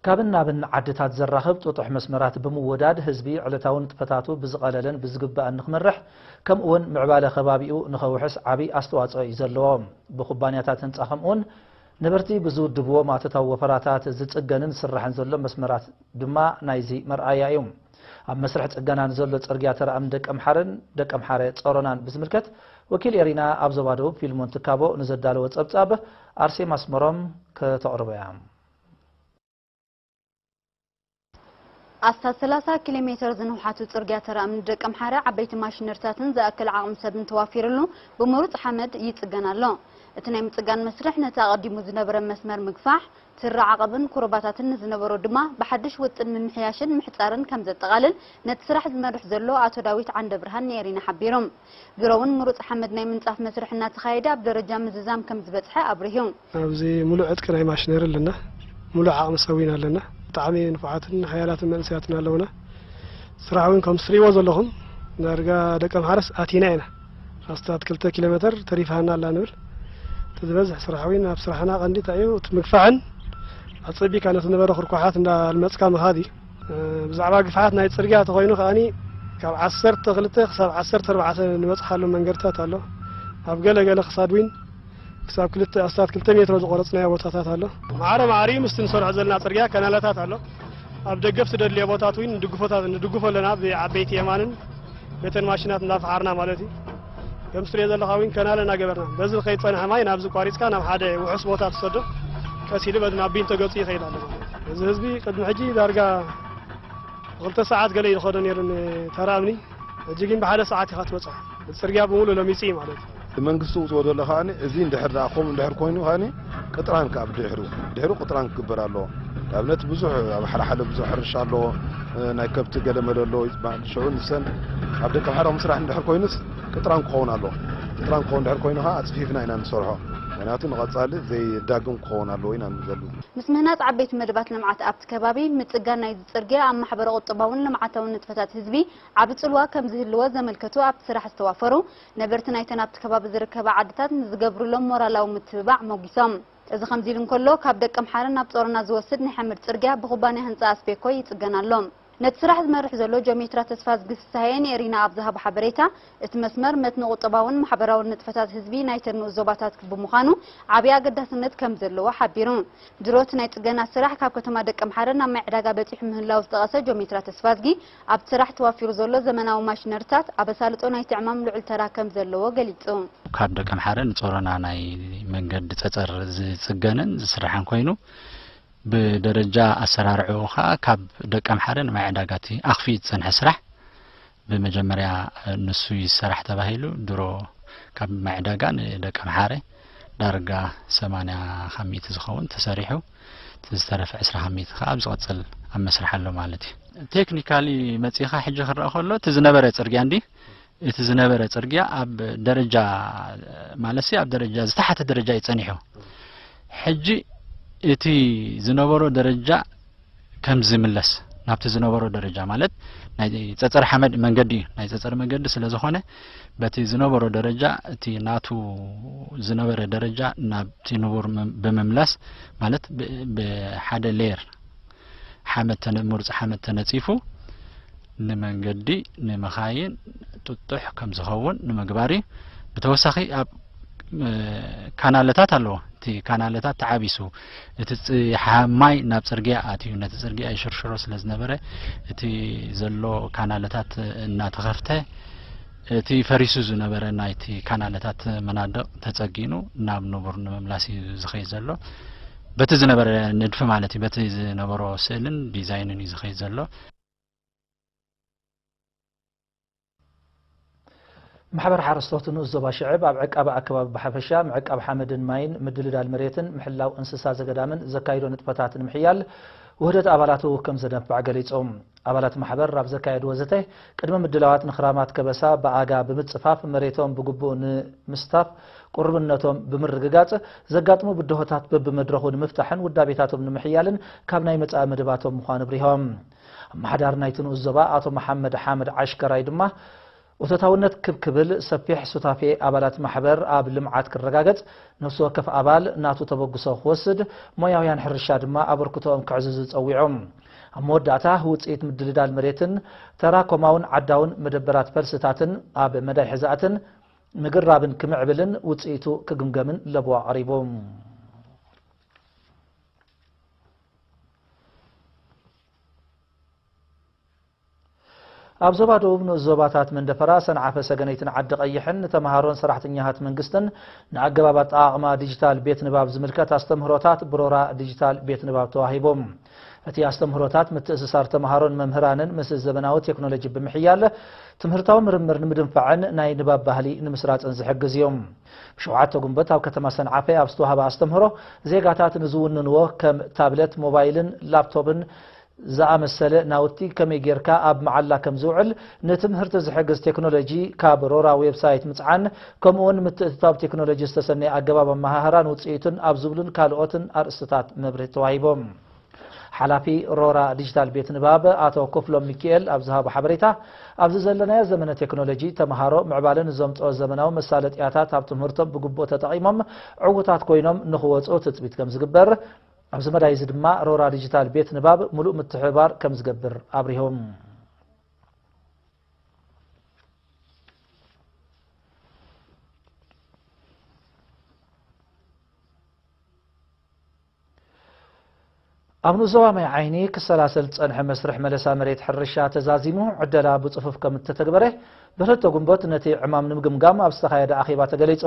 ካብን ናብን ዓድታት ዘራኽብ ጥጡሕ መስመራት ብምውዳድ ህዝቢ ዕለታዊ ንጥፈታቱ ብዝቐለለን ብዝግባእን ንኽመርሕ ከምኡውን ምዕባለ ከባቢኡ ንኸውሕስ ዓብዪ ኣስተዋፅኦ እዩ ዘለዎ። ብኩባንያታት ህንፃ ከምኡውን ነበርቲ ብዝውድብዎ ማእቶታዊ ወፈራታት ዝፅገንን ዝስራሕን ዘሎ መስመራት ድማ ናይዚ መርኣያ እዩ። ኣብ መስርሕ ፅገና ንዘሎ ፅርግያ ተረኣም ደቀምሓረን ደቀምሓረ ጾሮናን ብዝምልከት ወኪል ኤሪና ኣብ ዞባ ደቡብ ፊልሞን ትካቦ ንዘዳለወ ፀብፃብ ኣርሴማ ኣስመሮም ከተቕርቦ እያ። ኣስታት ሰላሳ ኪሎ ሜተር ዝንውሓቱ ጽርግያ ተራእምን ደቀምሓረ ዓበይቲ ማሽነርታትን ዝኣክል ዓቕሚ ሰብን ተዋፊርሉ ብምሩጽ ሓመድ ይጽገን ኣሎ። እቲ ናይ ምጽጋን መስርሕ ነቲ ኣቐዲሙ ዝነበረ መስመር ምግፋሕ፣ ትሪ ዓቐብን ኩርባታትን ንዝነበሮ ድማ ብሓድሽ ውጥን ምምሕያሽን ምሕጻርን ከም ዘጠቓልል ነቲ ስራሕ ዝመርሕ ዘሎ ኣቶ ዳዊት ዓንደብርሃን ንኤሪና ሓቢሩ። ድሮ እውን ምሩጽ ሓመድ ናይ ምንጻፍ መስርሕ እናተኻየደ ኣብ ደረጃ ምዝዛም ከም ዝበጽሐ ኣብሪሁ። ኣብዚ ሙሉእ ዕጥቂ ናይ ማሽነሪ ኣለና፣ ሙሉእ ዓቕሚ ሰብ እውን ኣለና። ብጣዕሚ ንፉዓትን ሓያላትን መንእሰያትን ኣለውና። ስራሕ እውን ከም ትሪእዎ ዘለኹም ዳርጋ ደቀምሓረስ ኣቲና ኢና። ኣስታት ክልተ ኪሎ ሜተር ተሪፋና ኣላ ንብል። እቲ ዝበዝሕ ስራሕ እውን ኣብ ስራሕና ቀንዲ እንታይ እዩ? እቲ ምግፋዕን ኣጸቢካ ነቲ ነበረ ኩርኳሓት እንዳልመጽካ ምኻድ እዩ። እ፣ ብዛዕባ ግፍዓት ናይ ጽርግያ ተኾይኑ ከኣኒ ካብ ዓሰርተ ክልተ ክሳብ ዓሰርተ ኣርባዕተ ንበጽሓሉ መንገድታት ኣሎ። ኣብ ገለ ገለ ክሳድ ዊን ክሳብ ክልተ ኣስታት ክልተ ሜትሮ ዝቆረጽናዮ ቦታታት ኣሎ። ማዕረ ማዕሪ ምስቲ ንሰርሖ ዘለና ጽርግያ ከናላታት ኣሎ። ኣብ ደገፍ ትደልዮ ቦታት ዊን ንድግፎታት ንድግፎ ኣለና ብዓበይቲ የማንን ቤተን ማሽናት እንዳፈሓርና ማለት እዩ። ከም ትሪኦ ዘለኻ ዊን ከናለ እናገበርና በዚ ከይጸንሐ ማይ ናብዚ ቋሪጽካ ናብ ሓደ ውሑስ ቦታ ትሰዶ ቀስ ኢሉ በዚ ናብ ቢንቶ ገጹ ይኸይድ ኣሎ ማለት እዩ። እዚ ህዝቢ ቅድሚ ሕጂ ዳርጋ ብክልተ ሰዓት ገለ እዩ ዝኸዶ ነይሩ ንተራ እምኒ። ሕጂ ግን ብሓደ ሰዓት ኢኻ ትበጽሖ። እቲ ጽርግያ ብምሉእ ለሚጹ እዩ ማለት እዩ። እቲ መንግስቲ ውፅኦ ዘሎ ከኣኒ እዚ እንድሕር ደኣ ከምኡ እንድሕር ኮይኑ ከኣኒ ቅጥራን ካብ ድሕሩ ድሕሩ ቅጥራን ክግበር ኣለዎ። ንኣብነት ብዙሕ ኣብ ሓለሓለ ብዙሕ ሕርሻ ኣለዎ። እ፣ ናይ ከብቲ ገለ መለ ኣለዎ። ሽዑ ንሰን ኣብ ደቀምሓረ ምስራሕ እንድሕር ኮይኑስ ቅጥራን ክኸውን ኣለዎ። ቅጥራን ክኸውን እንድሕር ኮይኑ ከዓ ኣፅፊፍና ኢና ንሰርሖ። ምክንያቱ ንቐፃሊ ዘይዳግም ክኸውን ኣለዎ ኢና ንዘሉ። ምስ ምህናፅ ዓበይቲ መደባት ልምዓት ኣብቲ ከባቢ ምፅጋን ናይዚ ፅርግያ ኣብ ማሕበረ ቁጠባውን ልምዓታውን ንጥፈታት ህዝቢ ዓቢ ጽልዋ ከም ዝህልዎ ዘመልከቱ ኣብቲ ስራሕ ዝተዋፈሩ ነበርቲ ናይተን ኣብቲ ከባቢ ዝርከባ ዓድታት ንዝገብሩሎም ሞራላዊ ምትብባዕ ሞጊሶም። እዚ ከምዚ ኢሉ እንከሎ፣ ካብ ደቀምሓረ ናብ ጾሮና ዝወስድ ናይ ሓመድ ጽርግያ ብኩባንያ ህንጻ ኣስቤኮ ይጽገን ኣሎ። ነቲ ስራሕ ዝመርሕ ዘሎ ጆሜትራ ተስፋዝጊ ፍስሃየ ንኤሪና ኣብ ዝሃቦ ሓበሬታ፣ እቲ መስመር መትኒ ቁጠባውን ማሕበራውን ንጥፈታት ህዝቢ ናይተን ንኡስ ዞባታት ብምዃኑ ዓቢ ኣገዳስነት ከም ዘለዎ ሓቢሩ። ድሮ እቲ ናይ ጽገና ስራሕ ካብ ከተማ ደቀምሓረ ናብ ማይ ዕዳጋ በጺሑ ምህላው ዝጠቐሰ ጆሜትራ ተስፋዝጊ፣ ኣብቲ ስራሕ ተዋፊሩ ዘሎ ዘመናዊ ማሽነሪታት ኣብ ኣሳልጦ ናይቲ ዕማም ልዑል ተራ ከም ዘለዎ ገሊጹ። ካብ ደቀምሓረ ንጾሮና ናይ መንገዲ ጸጸር ዝጽገንን ዝስራሕን ኮይኑ፣ ብደረጃ ኣሰራርዕኡ ኸኣ ካብ ደቀምሓረ ንማይ ዕዳጋ እቲ ኣኽፊኡ ዝጸንሐ ስራሕ ብመጀመርያ ንሱ ይሰራሕ ተባሂሉ ድሮ ካብ ማይ ዕዳጋ ንደቀምሓረ ዳርጋ ሰማንያ ካብ ሚእቲ ዝኸውን ተሰሪሑ፣ እቲ ዝተረፈ ዕስራ ካብ ሚእቲ ኸዓ ኣብ ዝቕጽል ኣብ መስርሕ ኣሎ ማለት እዩ። ቴክኒካሊ መጺኻ ሕጂ ክረኣ ከሎ እቲ ዝነበረ ጽርግያ እንዲ፣ እቲ ዝነበረ ጽርግያ ኣብ ደረጃ፣ ማለት ሲ ኣብ ደረጃ፣ ዝተሓተ ደረጃ እዩ ጸኒሑ። ሕጂ እቲ ዝነበሮ ደረጃ ከም ዝምለስ፣ ናብቲ ዝነበሮ ደረጃ፣ ማለት ናይ ጸጸር ሓመድ መንገዲ እዩ። ናይ ጸጸር መንገዲ ስለ ዝኾነ፣ በቲ ዝነበሮ ደረጃ፣ እቲ ናቱ ዝነበረ ደረጃ ናብቲ ንቡር ም-፣ ብምምላስ፣ ማለት ብ-፣ ብሓደ ሌየር ሓመድ ተነ-፣ ምሩጽ ሓመድ ተነጺፉ፣ ንመንገዲ፣ ንመኻይን ጥጡሕ ከም ዝኸውን ንምግባር እዩ። ብተወሳኺ ኣብ፣ እ፣ ካናለታት ኣለዎ። እቲ ካናለታት ተዓቢሱ፣ እቲ ጽ-፣ ሓ-፣ ማይ ናብ ጽርግያ ኣትዩ፣ ነቲ ጽርግያ ይሽርሽሮ ስለ ዝነበረ፣ እቲ ዘሎ ካናለታት እናተኸፍተ፣ እቲ ፈሪሱ ዝነበረ ናይቲ ካናለታት መናድቕ ተጸጊኑ ናብ ንቡር ንምምላስ እዩ ዝኸይድ ዘሎ። በቲ ዝነበረ ንድፊ ማለት እዩ፣ በቲ ዝነበሮ ስእልን ዲዛይንን እዩ ዝኸይድ ዘሎ። ማሕበር ሓረስቶት ንኡስ ዞባ ሽዕብ ኣብ ዕቃበ ኣከባቢ ብሓፈሻ፣ ምዕቃብ ሓመድን ማይን፣ ምድልዳል መሬትን ምሕላው እንስሳ ዘገዳምን ዘካይዶ ንጥፈታት ንምሕያል ውህደት ኣባላቱ ከም ዘደንፍዕ ገሊጹ። ኣባላት ማሕበር ኣብ ዘካየድዎ ዘተ፣ ቅድሚ ምድላዋት ንኽራማት ከበሳ ብኣጋ ብምጽፋፍ መሬቶም ብግቡእ ንምስታፍ ቅሩብነቶም ብምርግጋጽ፣ ዘጋጥሙ ብድሆታት በብመድረኹ ንምፍታሕን ውዳቤታቶም ንምሕያልን ካብ ናይ መጻኢ መደባቶም ምዃኑ ኣብሪሆም። ኣመሓዳሪ ናይቲ ንኡስ ዞባ ኣቶ መሓመድ ሓመድ ዓሽከራይ ድማ፣ እቶታውነት ክብ ክብል፣ ሰፊሕ ሱታፌ ኣባላት ማሕበር ኣብ ልምዓት ክረጋገጽ፣ ነፍሲ ወከፍ ኣባል ናቱ ተበግሶ ክወስድ፣ ሞያውያን ሕርሻ ድማ ኣበርክቶኦም ከዕዝዙ ጸዊዖም። ኣብ መወዳእታ፣ ውጽኢት ምድልዳል መሬትን ተራኮማውን ዓዳውን መደበራት ፈልስታትን ኣብ መዳይ ሕዛእትን ምግራብን ክምዕብልን ውጽኢቱ ክግምገምን ለበዋ ኣቕሪቡ። ኣብ ዞባ ደቡብ ንኡስ ዞባታት መንደፈራ፣ ሰንዓፈ፣ ሰገነይትን ዓዲ ቀይሕን ንተምሃሮን ሰራሕተኛታት መንግስትን ንኣገባብ ኣጠቓቕማ ዲጂታል ቤት ንባብ ዝምልከት ኣስተምህሮታት ብሮራ ዲጂታል ቤት ንባብ ተዋሂቦም። እቲ ኣስተምህሮታት ምትእስሳር ተምሃሮን መምህራንን ምስ ዘመናዊ ቴክኖሎጂ ብምሕያል ትምህርታዊ ምርምር ንምድንፋዕን ናይ ንባብ ባህሊ ንምስራጽን ዝሕግዝ እዩ። ብሸውዓተ ጉንበት ኣብ ከተማ ሰንዓፈ ኣብ ዝተዋህበ ኣስተምህሮ፣ ዜጋታት ንዝውንንዎ ከም ታብለት፣ ሞባይልን ላፕቶፕን ዝኣመሰለ ናውቲ ከመይ ጌርካ ኣብ መዓላ ከም ዝውዕል ንትምህርቲ ዝሕግዝ ቴክኖሎጂ ካብ ሮራ ዌብሳይት ምጽዓን፣ ከምኡውን ምትእትታው ቴክኖሎጂ ዝተሰነየ ኣገባብ ኣመሃህራን ውጽኢቱን ኣብ ዝብሉን ካልኦትን ኣርእስትታት መብርሂ ተዋሂቦም። ሓላፊ ሮራ ዲጂታል ቤት ንባብ ኣቶ ክፍሎም ሚኪኤል ኣብ ዝሃቦ ሓበሬታ፣ ኣብዚ ዘለናዮ ዘመነ ቴክኖሎጂ፣ ተምሃሮ ምዕባለ ንዘምጽኦ ዘመናዊ መሳለጥያታት ኣብ ትምህርቶም ብግቡእ ተጠቒሞም ዕዉታት ኮይኖም ንኽወጹ ትጽቢት ከም ዝግበር፣ ኣብዚ መዳይ እዚ ድማ ሮራ ዲጂታል ቤት ንባብ ምሉእ ምትሕብባር ከም ዝገብር ኣብሪሆም። ኣብ ንኡስ ዞባ ማይ ዓይኒ ክሰላሰል ዝጸንሐ መስርሕ መለሳ መሬት ሕርሻ ተዛዚሙ ዕደላ ብጽፉፍ ከም እተተግበረ ብክልተ ጉንበት ነቲ ዕማም ንምግምጋም ኣብ ዝተኻየደ ኣኼባ ተገሊጹ።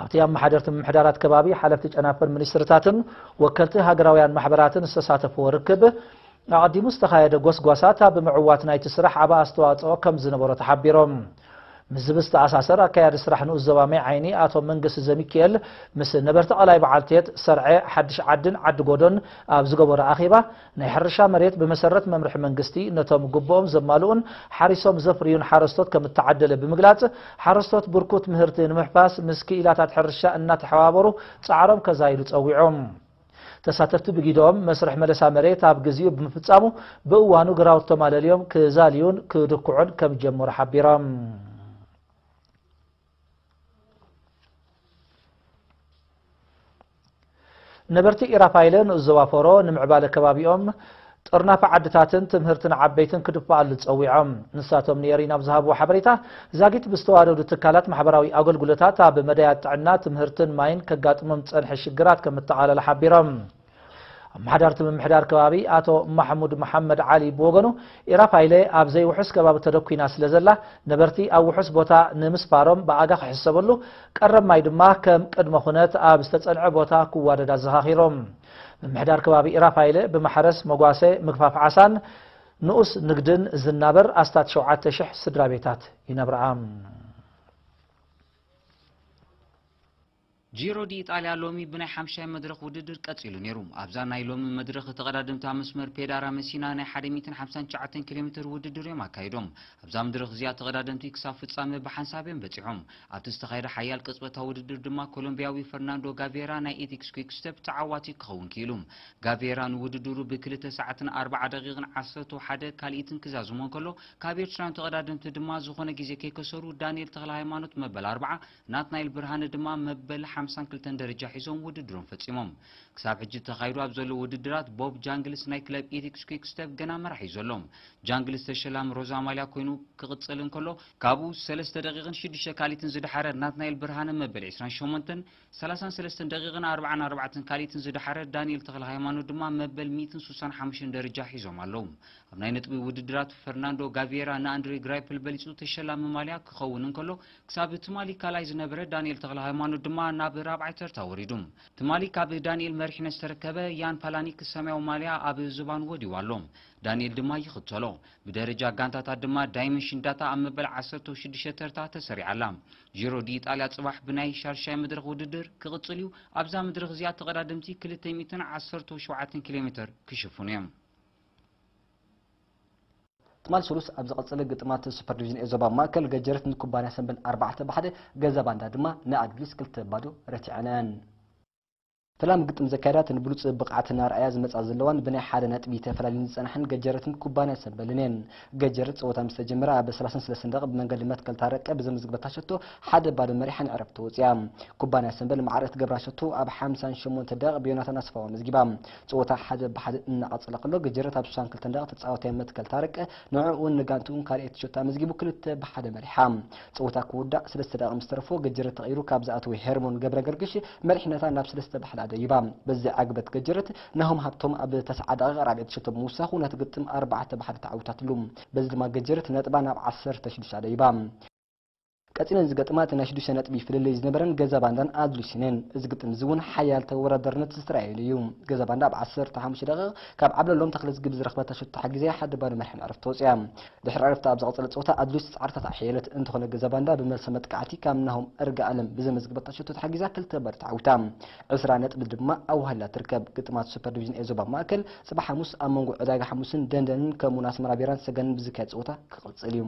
ኣብቲ ኣመሓደርቲ ምምሕዳራት ከባቢ፣ ሓለፍቲ ጨናፍር ሚኒስትርታትን ወከልቲ ሃገራውያን ማሕበራትን ዝተሳተፍዎ ርክብ፣ ኣቐዲሙ ዝተኻየደ ጎስጓሳት ኣብ ምዕዋት ናይቲ ስራሕ ዓቢ ኣስተዋጽኦ ከም ዝነበሮ ተሓቢሮም። ምስዚ ብዝተኣሳሰር፣ ኣካያዲ ስራሕ ንኡስ ዞባ ማይ ዓይኒ ኣቶ መንግስ ዘሚካኤል ምስ ነበርቲ ቐላይ በዓልቴት፣ ሰርዐ፣ ሓድሽ ዓድን ዓዲ ጎዶን ኣብ ዝገበሮ ኣኼባ፣ ናይ ሕርሻ መሬት ብመሰረት መምርሒ መንግስቲ ነቶም ግቡኦም ዘማልኡን ሓሪሶም ዘፍርዩን ሓረስቶት ከም እተዓደለ ብምግላጽ፣ ሓረስቶት ብርኩት ምህርቲ ንምሕፋስ ምስ ክኢላታት ሕርሻ እናተሓባበሩ ጻዕሮም ከዛይዱ ጸዊዖም። ተሳተፍቲ ብጊደኦም፣ መስርሕ መለሳ መሬት ኣብ ግዜኡ ብምፍጻሙ፣ ብእዋኑ ግራውቶም ኣለልዮም ክዛልዩን ክድኩዑን ከም ጀመሩ ሓቢሮም። ነበርቲ ኢራፋይለ ንኡስ ዞባ ፎሮ ንምዕባለ ከባቢኦም ጥርናፈ ዓድታትን ትምህርትን ዓበይትን ክድፋኣሉ ጸዊዖም። ንሳቶም ንኤሪና ኣብ ዝሃብዎ ሓበሬታ፣ ዛጊት ብዝተዋደዱ ትካላት ማሕበራዊ ኣገልግሎታት ኣብ መዳያት ጥዕና፣ ትምህርትን ማይን ከጋጥሞም ዝጸንሐ ሽግራት ከም እተቓለለ ሓቢሮም። ኣመሓዳርቲ ምምሕዳር ከባቢ ኣቶ ማሕሙድ መሓመድ ዓሊ ብወገኑ፣ ኢራፋይለ ኣብ ዘይውሑስ ከባቢ ተደኲና ስለ ዘላ፣ ነበርቲ ኣብ ውሑስ ቦታ ንምስፋሮም ብኣጋ ክሕሰበሉ፣ ቀረብ ማይ ድማ ከም ቅድመ ኩነት ኣብ ዝተጸንዐ ቦታ ክዋደድ ኣዘኻኺሮም። ምምሕዳር ከባቢ ኢራፋይለ ብማሕረስ፣ መጓሰ፣ ምግፋፍ ዓሳን ንኡስ ንግድን ዝናበር ኣስታት ሸውዓተ ሽሕ ስድራ ቤታት ይነብርኣ። ጂሮ ዲ ኢጣልያ ሎሚ ብናይ ሓምሻይ መድረኽ ውድድር ቀጺሉ ነይሩ። ኣብዛ ናይ ሎሚ መድረኽ፣ ተቐዳደምቲ ኣብ መስመር ፔዳራ መሲና ናይ ሓደ ሚእትን ሓምሳን ትሽዓተን ኪሎ ሜትር ውድድር እዮም ኣካይዶም። ኣብዛ መድረኽ እዚኣ፣ ተቐዳደምቲ ክሳብ ፍጻመ ብሓንሳብ እዮም በጺሖም። ኣብቲ ዝተኻየደ ሓያል ቅጽበታዊ ውድድር ድማ፣ ኮሎምቢያዊ ፈርናንዶ ጋቬራ ናይ ኤቲክስ ኩክ ስቴፕ ተዓዋቲ ክኸውን ክኢሉ። ጋቬራ ንውድድሩ ብክልተ ሰዓትን ኣርባዓ ደቂቕን ዓሰርተ ሓደ ካልኢትን ክዛዝሞ እንከሎ፣ ካብ ኤርትራውያን ተቐዳደምቲ ድማ ዝኾነ ግዜ ከይከሰሩ፣ ዳንኤል ተኽለ ሃይማኖት መበል ኣርባዓ፣ ናትናኤል ብርሃነ ድማ መበል ሓምሳን ክልተን ደረጃ ሒዞም ውድድሮም ፈጺሞም። ክሳብ ሕጂ ተኻይዱ ኣብ ዘሎ ውድድራት፣ ቦብ ጃንግልስ ናይ ክለብ ኢቲክስ ኩክ ስቴፕ ገና መራሒ እዩ ዘሎ። ጃንግልስ ተሸላሚ ሮዛ ማልያ ኮይኑ ክቕጽል እንከሎ፣ ካብኡ ሰለስተ ደቂቕን ሽዱሽተ ካልኢትን ዝደሓረ ናትናኤል ብርሃነ መበል ዕስራን ሸሞንተን፣ ሰላሳን ሰለስተን ደቂቕን ኣርባዓን ኣርባዕተን ካልኢትን ዝደሓረ ዳንኤል ተኽለ ሃይማኖት ድማ መበል ሚእትን ሱሳን ሓሙሽተን ደረጃ ሒዞም ኣለዉ። ኣብ ናይ ነጥቢ ውድድራት፣ ፈርናንዶ ጋቪየራ ንኣንድሬ ግራይፕል በሊጹ ተሸላሚ ማልያ ክኸውን እንከሎ፣ ክሳብ ትማሊ ካልኣይ ዝነበረ ዳንኤል ተኽለ ሃይማኖት ድማ ናብ ራብዓይ ተርታ ወሪዱ። ትማሊ ካብ ዳንኤል መሪሕነት ዝተረከበ ያን ፓላኒክ ሰማያዊ ማልያ ኣብ ዝባን ወዲዉ ኣሎ። ዳንኤል ድማ ይኽተሎ። ብደረጃ ጋንታታት ድማ፣ ዳይመንሽን ዳታ ኣብ መበል ዓሰርተ ሽዱሽተ ተርታ ተሰሪዓ ኣላ። ጂሮ ዲ ኢጣልያ ጽባሕ ብናይ ሻድሻይ መድረኽ ውድድር ክቕጽል እዩ። ኣብዛ መድረኽ እዚኣ፣ ተቐዳደምቲ ክልተ ሚእትን ዓሰርተ ሸውዓተን ኪሎ ሜትር ክሽፍኑ እዮም። ትማል ስሉስ ኣብ ዝቐጸለ ግጥማት ሱፐር ዲቪዥን ኤ ዞባ ማእከል፣ ገጀርት ንኩባንያ ሰምበል ኣርባዕተ ብሓደ፣ ገዛ ባንዳ ድማ ንኣድግሪስ ክልተ ባዶ ረቲዐነን። ፈላሚ ግጥም ዘካየዳት ንብሉጽ ብቕዓትን ኣርኣያ ዝመጻ ዘለዋን ብናይ ሓደ ነጥቢ ተፈላልየን ዝጸንሓን ገጀረትን ኩባንያ ሰምበልን እየን። ገጀረት ጸወታ ምስ ተጀመረ ኣብ ሰላሳን ሰለስተን ደቂቕ ብመንገዲ መትከልታ ረቀ ብዘመዝግበታ ሸቶ ሓደ ባዶ መሪሓ ንዕረፍቲ ወጺኣ። ኩባንያ ሰምበል ማዕረ እትገብራ ሸቶ ኣብ ሓምሳን ሸሞንተን ደቂቕ ብዮናታን ኣስፋው ኣመዝጊባ። ጸወታ ሓደ ብሓደ እናቐጸለ ከሎ ገጀረት ኣብ ስሳን ክልተን ደቂቕ ተጻወታይ መትከልታ ረቀ ንዕኡን ንጋንትኡን ካልኣይቲ ሸቶ ኣመዝጊቡ ክልተ ብሓደ መሪሓ። ጸወታ ክውዳእ ሰለስተ ደቂቕ ምስ ተረፎ ገጀረት ተቐይሩ ካብ ዝኣተወ ሄርሞን ገብረ ገርግሽ መሪሕነታ ናብ ሰለስተ ብሓደ ኣደይባ። በዚ ዓግበት ገጀረት ናሆም ሃብቶም ኣብ ተስዓ ደቂቕ ራብዒ ተሸቶ ብምውሳኹ ነቲ ግጥም ኣርባዕተ ብሓደ ተዓዊታትሉ። በዚ ድማ ገጀረት ነጥባ ናብ ዓሰርተ ሽዱሽተ ኣደይባ። ቀጺለን ዝገጥማ እቲ ናይ ሽዱሽተ ነጥቢ ፍልልይ ዝነበረን ገዛ ባንዳን ኣድሊስን እየን። እዚ ግጥም እዚ እውን ሓያል ተወዳዳርነት ዝተረኣየሉ እዩ። ገዛ ባንዳ ኣብ ዓሰርተ ሓሙሽተ ደቂቕ ካብ ዓብለሎም ተኽለዝጊ ብዝረኽበታ ሸቶ ተሓጊዛ ሓደ ባዶ መሪሕ ዕረፍቲ ተወፅያ። ድሕሪ ዕረፍቲ ኣብ ዝቐጸለ ጸወታ ኣድሊስ ጻዕርታት ኣሕየለት። እንተኾነ ገዛ ባንዳ ብመልሰ መጥቃዕቲ ካብ ናሆም እርጋ ኣለም ብዘመዝግበታ ሸቶ ተሓጊዛ ክልተ ባዶ ተዓዊታ። ዕስራ ነጥቢ ድማ ኣዋህላ ትርከብ። ግጥማት ሱፐር ዲቪዥን ኤ ዞባ ማእከል ጽባሕ ሓሙስ ኣብ መንጎ ዕዳጋ ሓሙስን ደንደንን ከምኡውን ኣስመራ ቢራን ሰገንን ብዝካየድ ጸወታ ክቕጽል እዩ።